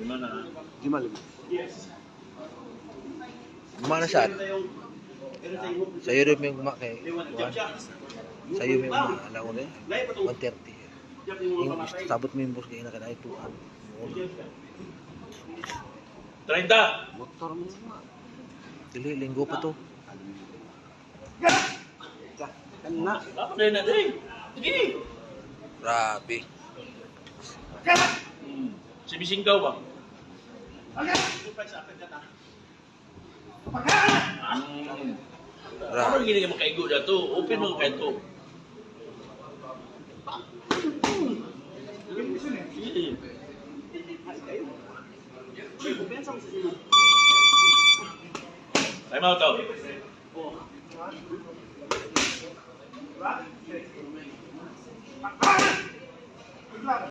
Lima na. Lima, lima. Guma na siya. Sa'yo rin may guma kay kuan. Sa'yo may guma. Alam ko rin. 1:30. Yung sabot mo yung boss kay na kanay tuan. 30. Motor mo na. Dili, linggo pa to. Kana. Dapat na natin. Sige. Grabe. Si Bisinggaw ba? Grabe. Parang hindi ka makaigo na to. Open mo kayo to. Sige. Time out to.